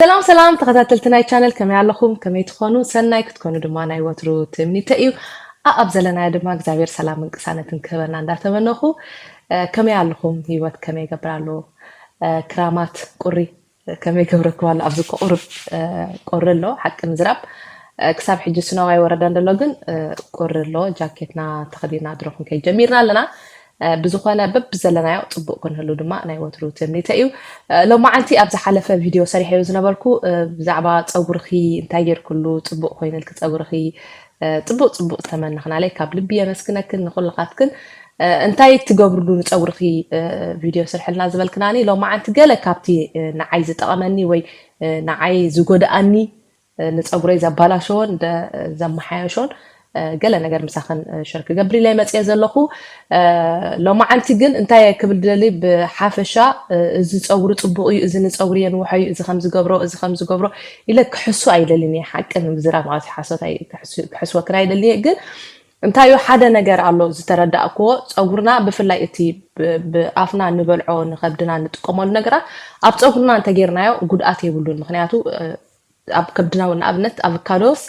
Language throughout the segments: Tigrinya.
ሰላም ሰላም ተኸታተልቲ ናይ ቻነል፣ ከመይ ኣለኹም? ከመይ ትኾኑ? ሰናይ ክትኮኑ ድማ ናይ ወትሩ ትምኒተ እዩ። ኣብ ዘለናዮ ድማ እግዚኣብሔር ሰላምን ቅሳነትን ክህበና እንዳተመነኹ፣ ከመይ ኣለኹም? ህይወት ከመይ ይገብር ኣሎ? ክራማት ቁሪ ከመይ ገብረክዋ ኣሎ? ኣብዚ እኮ ቁሩብ ቁሪ ኣሎ፣ ሓቂ ምዝራብ። ክሳብ ሕጂ ስኖው ኣይወረደን ዘሎ፣ ግን ቁሪ ኣሎ። ጃኬትና ተኸዲና ድሮ ክንከይድ ጀሚርና ኣለና። ብዝኾነ በብዘለናዮ ጽቡቕ ክንህሉ ድማ ናይ ወትሩ ትምኒተ እዩ። ሎማዓንቲ ኣብ ዝሓለፈ ቪድዮ ሰሪሐዮ ዝነበርኩ፣ ብዛዕባ ጸጉርኺ እንታይ ጌርክሉ ጽቡቕ ኮይንልኪ ጸጉርኺ፣ ጽቡቕ ጽቡቕ ዝተመነኽናለይ ካብ ልቢ የመስግነክን ንኹልኻትክን። እንታይ ትገብርሉ ንጸጉርኺ ቪድዮ ስርሕልና ዝበልክናኒ፣ ሎማዓንቲ ገለ ካብቲ ንዓይ ዝጠቐመኒ ወይ ንዓይ ዝጎድኣኒ ንጸጉረይ ዘባላሸዎን ዘመሓየሾን ገለ ነገር ምሳኽን ሸር ክገብር ኢለ መፅየ ዘለኹ። ሎማዓንቲ ግን እንታይ ክብል ደሊ፣ ብሓፈሻ እዚ ፀጉሪ ፅቡቕ እዩ፣ እዚ ንፀጉሪ የንውሖ እዩ፣ እዚ ከም ዝገብሮ፣ እዚ ከም ዝገብሮ ኢለ ክሕሱ ኣይደልን እየ። ሓቂ ንምዝራብ ማለት ሓሶት ክሕስወክን ኣይደልን እየ። ግን እንታዩ ሓደ ነገር ኣሎ ዝተረዳእክዎ፣ ፀጉርና ብፍላይ እቲ ብኣፍና እንበልዖ ንኸብድና እንጥቀመሉ ነገራት ኣብ ፀጉርና እንተጌርናዮ ጉድኣት የብሉን። ምክንያቱ ኣብ ከብድና እውን ንኣብነት ኣቮካዶስ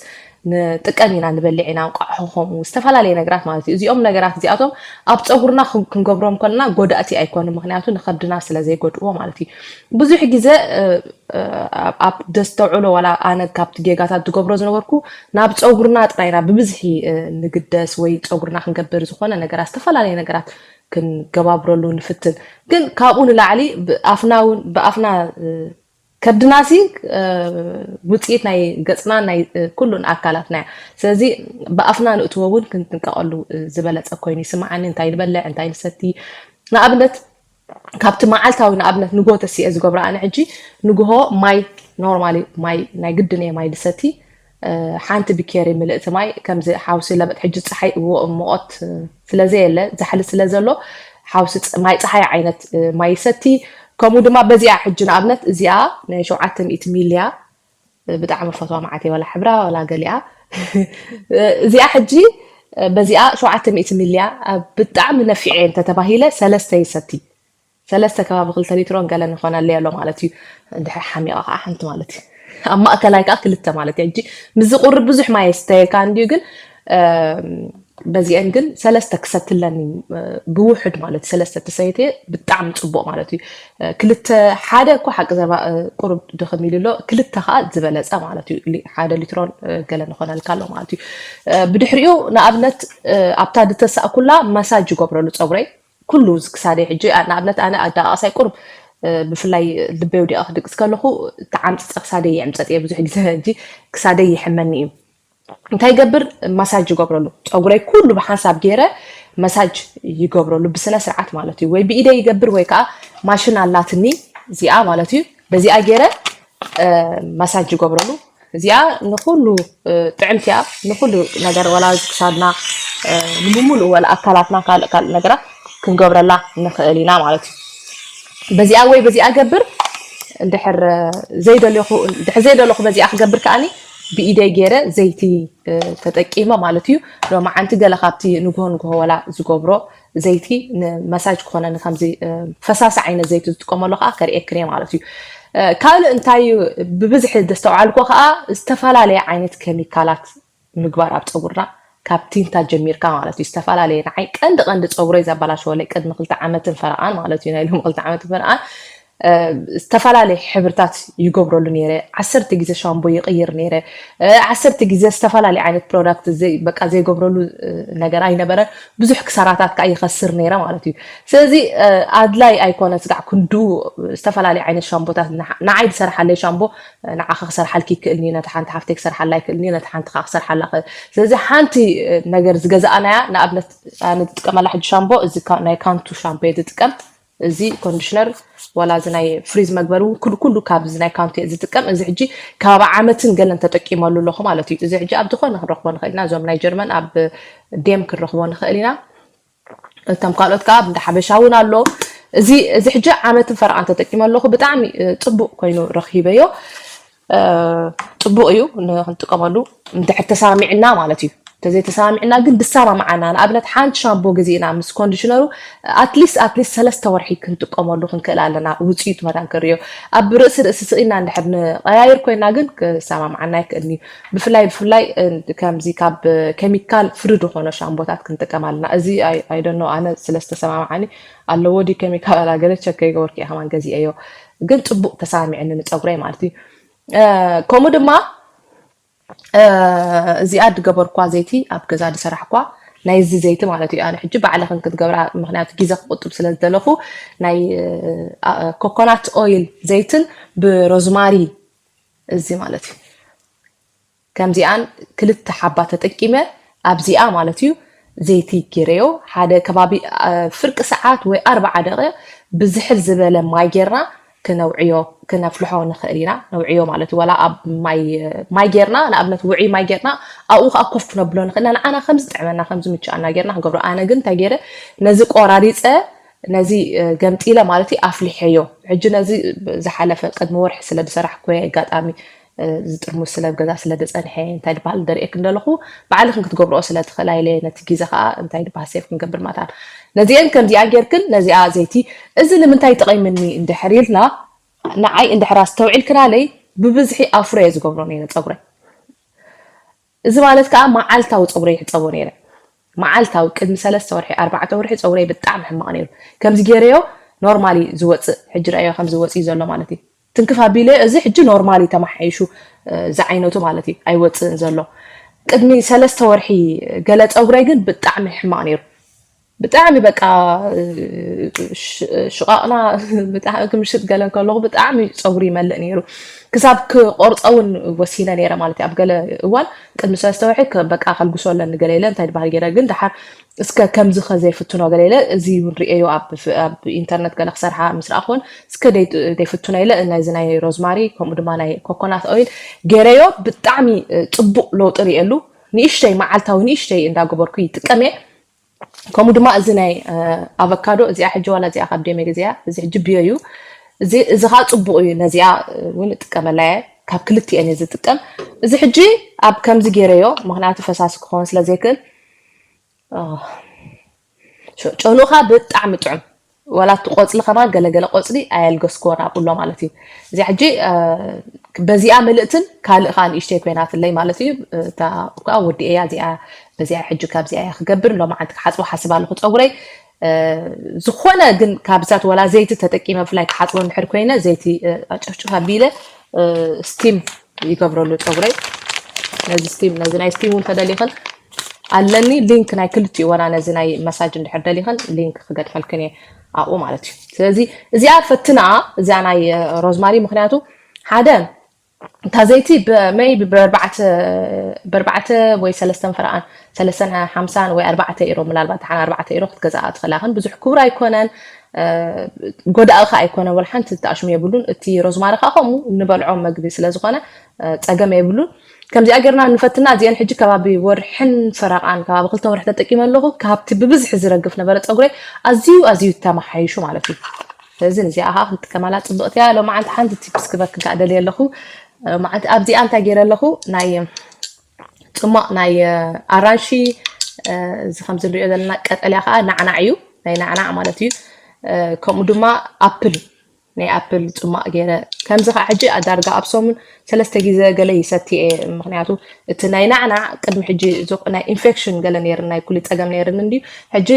ንጥቀም ኢና፣ ንበልዕ ኢና፣ እንቋቑሖ ከምኡ ዝተፈላለየ ነገራት ማለት እዩ። እዚኦም ነገራት እዚኣቶም ኣብ ፀጉርና ክንገብሮም ከለና ጎዳእቲ ኣይኮኑን፣ ምክንያቱ ንኸብድና ስለ ዘይጎድእዎ ማለት እዩ። ብዙሕ ግዜ ኣብ ደስተውዕሎ ዋላ ኣነ ካብቲ ጌጋታት ዝገብሮ ዝነበርኩ ናብ ፀጉርና ጥራይና ብብዝሒ ንግደስ ወይ ፀጉርና ክንገብር ዝኾነ ነገራት ዝተፈላለየ ነገራት ክንገባብረሉ ንፍትን። ግን ካብኡ ንላዕሊ ብኣፍና እውን ብኣፍና ከብድናሲ ውፅኢት ናይ ገፅና ናይ ኩሉን ኣካላትና እያ። ስለዚ ብኣፍና ንእትዎ እውን ክንጥንቀቐሉ ዝበለፀ ኮይኑ ይስምዓኒ። እንታይ ንበልዕ፣ እንታይ ንሰቲ፣ ንኣብነት ካብቲ መዓልታዊ ንኣብነት ንግሆ ተሲኤ ዝገብሮ ኣነ ሕጂ ንግሆ ማይ ኖርማሊ ማይ ናይ ግድን እየ ማይ ድሰቲ። ሓንቲ ብኬሪ ምልእቲ ማይ ከምዚ ሓውሲ ለበጥ ሕጂ ፀሓይ እዎ ሙቐት ስለ ዘየለ ዛሕሊ ስለ ዘሎ ሓውሲ ማይ ፀሓይ ዓይነት ማይ ይሰቲ። ከምኡ ድማ በዚኣ ሕጂ ንኣብነት እዚኣ ናይ ሸውዓተ ሚእቲ ሚልያ ብጣዕሚ ፈትዋ መዓት እየ፣ ዋላ ሕብራ ዋላ ገሊኣ። እዚኣ ሕጂ በዚኣ ሸውዓተ ሚእቲ ሚልያ ብጣዕሚ ነፊዐ እንተተባሂለ ሰለስተ ይሰቲ። ሰለስተ ከባቢ ክልተ ሊትሮን ገለን ይኾነለይ ኣሎ ማለት እዩ። እንድሕር ሓሚቐ ከዓ ሓንቲ ማለት እዩ። ኣብ ማእከላይ ከዓ ክልተ ማለት እዩ። ሕጂ ምስ ዝቁርብ ብዙሕ ማይ የስተየካ እንድዩ፣ ግን በዚአን ግን ሰለስተ ክሰትለኒ ብውሕድ ማለት እዩ። ሰለስተ ተሰይተ ብጣዕሚ ፅቡቅ ማለት እዩ። ክልተ ሓደ እኮ ሓቂ ዘባ ቁሩብ ድኽም ኢሉ ኣሎ፣ ክልተ ከዓ ዝበለፀ ማለት እዩ። ሓደ ሊትሮን ገለን ይኾነልካ ኣሎ ማለት እዩ። ብድሕሪኡ ንኣብነት ኣብታ ዝተሳእኩላ መሳጅ ይገብረሉ ፀጉረይ ኩሉ ክሳደይ። ሕጂ ንኣብነት ኣነ ኣደቃቅሳይ ቁሩብ ብፍላይ ልበይ ወዲኣ ክድቅስ ከለኹ ተዓምፅፀ ክሳደይ ይዕምፀጥ እየ ብዙሕ ግዜ። ሕጂ ክሳደይ ይሕመኒ እዩ። እንታይ ይገብር? ማሳጅ ይገብረሉ። ፀጉረይ ኩሉ ብሓንሳብ ገይረ መሳጅ ይገብረሉ ብስነ ስርዓት ማለት እዩ። ወይ ብኢደይ ይገብር ወይ ከዓ ማሽን ኣላትኒ እዚኣ ማለት እዩ። በዚኣ ገይረ ማሳጅ ይገብረሉ። እዚኣ ንኩሉ ጥዕምቲ እያ፣ ንኩሉ ነገር፣ ወላ እዚ ክሳድና፣ ንምሙሉእ ወላ ኣካላትና ካልእ ካልእ ነገራት ክንገብረላ ንኽእል ኢና ማለት እዩ። በዚኣ ወይ በዚኣ ገብር። እንድሕር ዘይደለኹ እንድሕር ዘይደለኹ በዚኣ ክገብር ከኣኒ ብኢደይ ገይረ ዘይቲ ተጠቂመ ማለት እዩ። ሎማዓንቲ ገለ ካብቲ ንግሆ ንግሆ ወላ ዝገብሮ ዘይቲ ንመሳጅ ክኾነኒ ከምዚ ፈሳሲ ዓይነት ዘይቲ ዝጥቀመሉ ከዓ ከርእየክን እየ ማለት እዩ። ካልእ እንታይ እዩ ብብዝሒ ዘስተውዓልኮ ከዓ ዝተፈላለየ ዓይነት ኬሚካላት ምግባር ኣብ ፀጉርና ካብ ቲንታ ጀሚርካ ማለት እዩ። ዝተፈላለየ ንዓይ ቀንዲ ቀንዲ ፀጉረይ ዘባላሸወለይ ቅድሚ ክልተ ዓመትን ፈረቓን ማለት እዩ፣ ናይ ሎም ክልተ ዓመትን ፈረቓን ዝተፈላለየ ሕብርታት ይገብረሉ ነይረ። ዓሰርተ ግዜ ሻምቦ ይቕይር ነይረ። ዓሰርተ ግዜ ዝተፈላለየ ዓይነት ፕሮዳክት በቃ ዘይገብረሉ ነገር ኣይነበረ። ብዙሕ ክሳራታት ከዓ ይኸስር ነይረ ማለት እዩ። ስለዚ ኣድላይ ኣይኮነ ስጋዕ ክንዱ ዝተፈላለየ ዓይነት ሻምቦታት ንዓይ ዝሰርሓለይ ሻምቦ ንዓኻ ክሰርሓልኪ ይክእልኒ፣ ነቲ ሓንቲ ሓፍተይ ክሰርሓላ ይክእልኒ፣ ነቲ ሓንቲ ከዓ ክሰርሓላ ክእል። ስለዚ ሓንቲ ነገር ዝገዛእናያ ንኣብነት ኣነ ዝጥቀመላ ሕጂ ሻምቦ እዚ ናይ ካንቱ ሻምፖ እየ ዝጥቀም። እዚ ኮንዲሽነር ዋላ እዚ ናይ ፍሪዝ መግበሪ እውን ኩሉ ኩሉ ካብ እዚ ናይ ካንቱ እየ ዝጥቀም። እዚ ሕጂ ካብ ዓመትን ገለን ተጠቂመሉ ኣለኹ ማለት እዩ። እዚ ሕጂ ኣብ ዝኾነ ክንረኽቦ ንኽእል ኢና። እዞም ናይ ጀርመን ኣብ ዴም ክንረኽቦ ንኽእል ኢና። እቶም ካልኦት ከዓ እንደ ሓበሻ እውን ኣሎ። እዚ እዚ ሕጂ ዓመትን ፈረቓን ተጠቂመ ኣለኹ። ብጣዕሚ ፅቡቅ ኮይኑ ረኺበዮ። ፅቡቅ እዩ ንክንጥቀመሉ እንድሕር ተሳሚዕና ማለት እዩ። ተዘይተሰማሚዕና ግን ድሰማምዓና፣ ንኣብነት ሓንቲ ሻምፖ ገዚእና ምስ ኮንዲሽነሩ ኣትሊስት ኣትሊስት ሰለስተ ወርሒ ክንጥቀመሉ ክንክእል ኣለና፣ ውፅኢቱ መታን ክንሪኦ። ኣብ ርእሲ ርእሲ ስኢና እንድሕር ንቀያይር ኮይና ግን ክሰማምዓና ኣይክእልን እዩ። ብፍላይ ብፍላይ ከምዚ ካብ ኬሚካል ፍሪ ዝኾነ ሻምቦታት ክንጥቀም ኣለና። እዚ ኣይደኖ ኣነ ስለዝተሰማምዓኒ ኣለዎ ዲ ኬሚካል ኣላ ገለ ቸክ ከይገበርኩ እየ ከማን ገዚአዮ፣ ግን ፅቡቅ ተሰማሚዕኒ ንፀጉረይ ማለት እዩ። ከምኡ ድማ እዚኣ ድገበርኳ ዘይቲ ኣብ ገዛ ድሰራሕኳ ናይዚ ዘይቲ ማለት እዩ። ኣነ ሕጂ ባዕለኽን ክትገብራ ምክንያቱ ግዜ ክቁጥብ ስለ ዝደለኹ ናይ ኮኮናት ኦይል ዘይትን ብሮዝማሪ እዚ ማለት እዩ። ከምዚኣን ክልተ ሓባ ተጠቂመ ኣብዚኣ ማለት እዩ ዘይቲ ገይረዮ ሓደ ከባቢ ፍርቂ ሰዓት ወይ ኣርባዓ ደቂቕ ብዝሕል ዝበለ ማይ ጌርና ክነውዕዮ ክነፍልሖ ንኽእል ኢና። ነውዕዮ ማለት ዋላ ኣብ ማይ ማይ ጌርና ንኣብነት ውዑይ ማይ ጌርና ኣብኡ ከዓ ኮፍ ክነብሎ ንኽእል ኢና። ንዓና ከም ዝጥዕመና ከም ዝምችኣና ጌርና ክንገብሮ። ኣነ ግን እንታይ ገይረ ነዚ ቆራሪፀ ነዚ ገምጢለ ማለት እዩ ኣፍሊሐዮ። ሕጂ ነዚ ዝሓለፈ ቅድሚ ወርሒ ስለ ዝሰራሕኩ ኣጋጣሚ እዚ ጥርሙዝ ስለ ኣብ ገዛ ስለ ዝፀንሐ እንታይ ድበሃል ደርእየክ እንደለኹ ባዕልኽን ክትገብርኦ ስለ ትኽእላ ኢለ ነቲ ግዜ ከዓ እንታይ ድበሃል ሴፍ ክንገብር ማታን ነዚአን ከምዚኣ ጌርክን ነዚኣ ዘይቲ እዚ ንምንታይ ጠቒምኒ እንድሕር ኢልና ንዓይ እንድሕር ኣስተውዒልክናለይ ብብዝሒ ኣፍሮ እየ ዝገብሮ ነይረ ፀጉረይ። እዚ ማለት ከዓ መዓልታዊ ፀጉረይ ይሕፀቦ ነይረ። መዓልታዊ ቅድሚ ሰለስተ ወርሒ ኣርባዕተ ወርሒ ፀጉረይ ብጣዕሚ ሕማቕ ነይሩ። ከምዚ ገይረዮ ኖርማሊ ዝወፅእ ሕጂ ረኣዮ ከም ዝወፅእ ዘሎ ማለት እዩ። ትንክፍ ኣቢለ እዚ ሕጂ ኖርማሊ ተመሓይሹ ዝዓይነቱ ማለት እዩ ኣይወፅእን ዘሎ። ቅድሚ ሰለስተ ወርሒ ገለ ፀጉረይ ግን ብጣዕሚ ሕማቕ ነይሩ። ብጣዕሚ በቃ ሽቓቕና ብጣዕሚ ክምሽጥ ገለ ከለኹ ብጣዕሚ ፀጉሪ ይመልእ ነይሩ። ክሳብ ክቆርፀ እውን ወሲነ ነይረ ማለት እዩ። ኣብ ገለ እዋን ቅድሚ ሰለስተ ወርሒ በቃ ከልግሶ ኣለኒ ገለ ኢለ እንታይ ድበሃል ገይረ ግን ደሓር እስከ ከምዚ ከ ዘይፍትኖ ገለ ኢለ እዚ እውን ርእየዮ ኣብ ኢንተርነት ገለ ክሰርሓ ምስ ረኣኹን እስከ ዘይፍትኖ ኢለ ነዚ ናይ ሮዝማሪ ከምኡ ድማ ናይ ኮኮናት ኦይል ገይረዮ ብጣዕሚ ፅቡቕ ለውጢ ርእየሉ። ንእሽተይ መዓልታዊ ንእሽተይ እንዳገበርኩ ይጥቀም እየ። ከምኡ ድማ እዚ ናይ ኣቨካዶ እዚኣ ሕጂ ዋላ እዚኣ ካብ ደሜ ገዚኣ እዚ ሕጂ ብዮ እዩ። እዚ እዚ ከዓ ፅቡቅ እዩ። ነዚኣ እውን እጥቀመላ እየ። ካብ ክልቲኤን እየ ዝጥቀም። እዚ ሕጂ ኣብ ከምዚ ገይረዮ ምክንያቱ ፈሳሲ ክኸውን ስለ ዘይክእል ጨኑኻ ብጣዕሚ ጥዑም። ዋላ እቲ ቆፅሊ ከማን ገለገለ ቆፅሊ ኣየልገስክዎን ኣብኡ ኣሎ ማለት እዩ። እዚ ሕጂ በዚኣ ምልእትን ካልእ ከዓ ንእሽተይ ኮይናትለይ ማለት እዩ። እታ ከዓ ወዲኤያ እዚኣ በዚኣ ሕጂ ካብዚኣ እያ ክገብር ሎማዓንቲ ክሓፅቦ ሓስብ ኣለኹ ፀጉረይ። ዝኾነ ግን ካብዛት ወላ ዘይቲ ተጠቂመ ብፍላይ ክሓፅቦ እንድሕር ኮይነ ዘይቲ ጨፍጭፍ ኣቢለ ስቲም ይገብረሉ ፀጉረይ። ነዚ ስቲም ነዚ ናይ ስቲም እውን ተደሊኽን ኣለኒ ሊንክ ናይ ክልቲኡ ወላ ነዚ ናይ መሳጅ እንድሕር ደሊኽን ሊንክ ክገድፈልክን እየ ኣብኡ ማለት እዩ። ስለዚ እዚኣ ፈትና እዚኣ ናይ ሮዝማሪ ምክንያቱ ሓደ እታ ዘይቲ maybe ብኣርባዕተ ወይ ሰለስተን ፈረቓን ሰለስተን ሓምሳን ወይ ኣርባዕተ ኢሮ ምናልባት ሓን ኣርባዕተ ኢሮ ክትገዝኣ ትኽእላ ግን ብዙሕ ክቡር ኣይኮነን። ጎዳኢ ከ ኣይኮነን ወላ ሓንቲ ተኣሽሙ የብሉን። እቲ ሮዝማሪ ከ ከምኡ ንበልዖ መግቢ ስለ ዝኾነ ፀገም የብሉን። ከምዚኣ ጌርና ንፈትና እዚአን ሕጂ ከባቢ ወርሕን ፈረቓን ከባቢ ክልተ ወርሒ ተጠቂመ ኣለኹ። ካብቲ ብብዝሒ ዝረግፍ ነበረ ፀጉረይ ኣዝዩ ኣዝዩ ተመሓይሹ ማለት እዩ። ስለዚ ንዚኣ ከዓ ክንጥቀመላ ፅብቕቲ እያ። ሎማዓንቲ ሓንቲ ቲፕስ ክበክካ ደልየ ኣለኹ። ሎማዓንቲ ኣብዚኣ እንታይ ገይረ ኣለኹ ናይ ፅሟቕ ናይ ኣራንሺ እዚ ከምዚ ንሪኦ ዘለና ቀጠልያ ከዓ ናዕናዕ እዩ ናይ ናዕናዕ ማለት እዩ። ከምኡ ድማ ኣፕል ናይ ኣፕል ፅሟቕ ገይረ ከምዚ ከዓ ሕጂ ኣዳርጋ ኣብ ሰሙን ሰለስተ ግዜ ገለ ይሰቲ እየ። ምክንያቱ እቲ ናይ ናዕናዕ ቅድሚ ሕጂ ናይ ኢንፌክሽን ገለ ነይርኒ ናይ ኩሊ ፀገም ነይርኒ እንድዩ። ሕጂ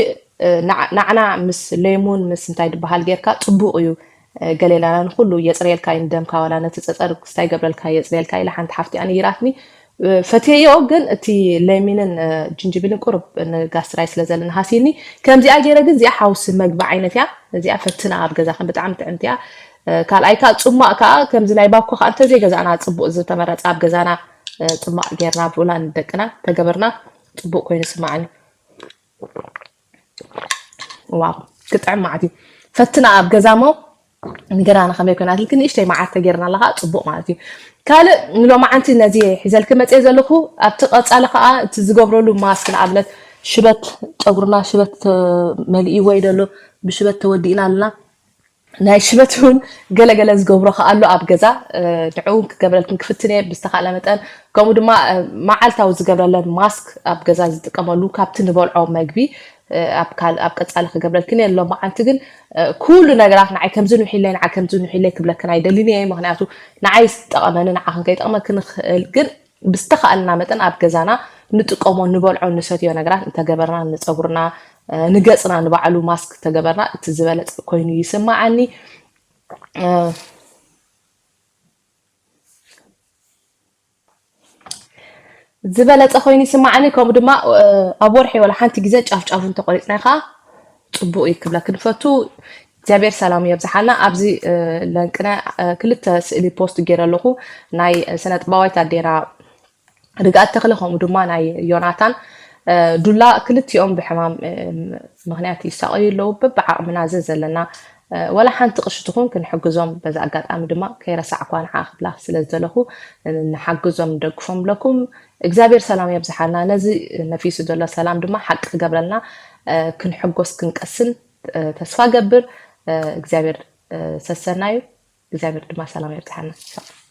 ናዕናዕ ምስ ሌሙን ምስ እንታይ ዝበሃል ጌርካ ፅቡቕ እዩ። ገሌላና ንኩሉ የፅርየልካ እዩ ንደምካ ዋላ ነቲ ፀፀር ክስታይ ገብረልካ የፅርየልካ ኢላ ሓንቲ ሓፍቲ ኣነጊራትኒ። ፈትየዮ ግን እቲ ለሚንን ጅንጅብልን ቁሩብ ንጋስትራይ ስለ ዘለኒ ሃሲኒ። ከምዚኣ ገይረ ግን እዚኣ ሓውሲ መግቢ ዓይነት እያ። እዚኣ ፈትና ኣብ ገዛኽን ብጣዕሚ ጥዕምቲ እያ። ካልኣይ ከዓ ፅሟቅ ከዓ ከምዚ ናይ ባኮ ከዓ እንተዘይገዛእና ፅቡቅ ዝተመረፀ ኣብ ገዛና ፅማቅ ጌርና ብኡላ ንደቅና ተገበርና ፅቡቅ ኮይኑ ስማዓኒ። ዋው ክጥዕም ማለት እዩ። ፈትና ኣብ ገዛ ሞ ንገና ንኸመይ ኮይናት ልክ ንእሽተይ መዓር ተጌርና ኣለኻ ፅቡቅ ማለት እዩ። ካልእ ንሎማዓንቲ ነዚ ሒዘልክ መፅየ ዘለኹ ኣብቲ ቀፃሊ ከዓ እቲ ዝገብረሉ ማስክ ንኣብነት ሽበት ፀጉርና ሽበት መሊእዎ እዩ ዘሎ ብሽበት ተወዲእና ኣለና። ናይ ሽበት እውን ገለገለ ዝገብሮ ከኣሉ ኣብ ገዛ ንዕውን ክገብረልክን ክፍትን እየ ብዝተካእለ መጠን። ከምኡ ድማ መዓልታዊ ዝገብረለን ማስክ ኣብ ገዛ ዝጥቀመሉ ካብቲ ንበልዖ መግቢ ኣብ ቀፃሊ ክገብረልክን እየ። ሎመዓንቲ ግን ኩሉ ነገራት ንዓይ ከምዚ ንውሒለይ ንዓ ከምዚ ንውሒለይ ክብለክን ኣይደልን እየ። ምክንያቱ ንዓይ ዝጠቐመኒ ንዓኽን ከይጠቕመክን ይኽእል ግን ብዝተኻእልና መጠን ኣብ ገዛና ንጥቀሞ ንበልዖ ንሰትዮ ነገራት እንተገበርና ንፀጉርና ንገፅና ንባዕሉ ማስክ ተገበርና እቲ ዝበለፀ ኮይኑ ይስማዓኒ። ዝበለፀ ኮይኑ ይስማዓኒ። ከምኡ ድማ ኣብ ወርሒ ወላ ሓንቲ ግዜ ጫፍጫፉ እንተቆሪፅናይ ከዓ ፅቡቅ እዩ ክብለክ ንፈቱ። እግዚኣብሔር ሰላም የብዝሓልና። ኣብዚ ለንቅነ ክልተ ስእሊ ፖስት ገይረ ኣለኹ ናይ ስነ ጥባዋይት ኣዴና ርግኣት ተክለ ከምኡ ድማ ናይ ዮናታን ዱላ ክልቲኦም ብሕማም ምክንያት ይሳቀዩ ኣለዉ። በብዓቅምና ዘዘለና ወላ ሓንቲ ቅርሺ ትኹን ክንሕግዞም በዚ ኣጋጣሚ ድማ ከይረሳዕኳ ንዓ ክብላ ስለ ዝደለኹ ንሓግዞም ንደግፎም ብለኩም እግዚኣብሔር ሰላም የብዝሓልና። ነዚ ነፊሱ ዘሎ ሰላም ድማ ሓቂ ክገብረልና ክንሕጎስ ክንቀስን ተስፋ ገብር። እግዚኣብሔር ሰሰናዩ እግዚኣብሔር ድማ ሰላም የብዝሓልና።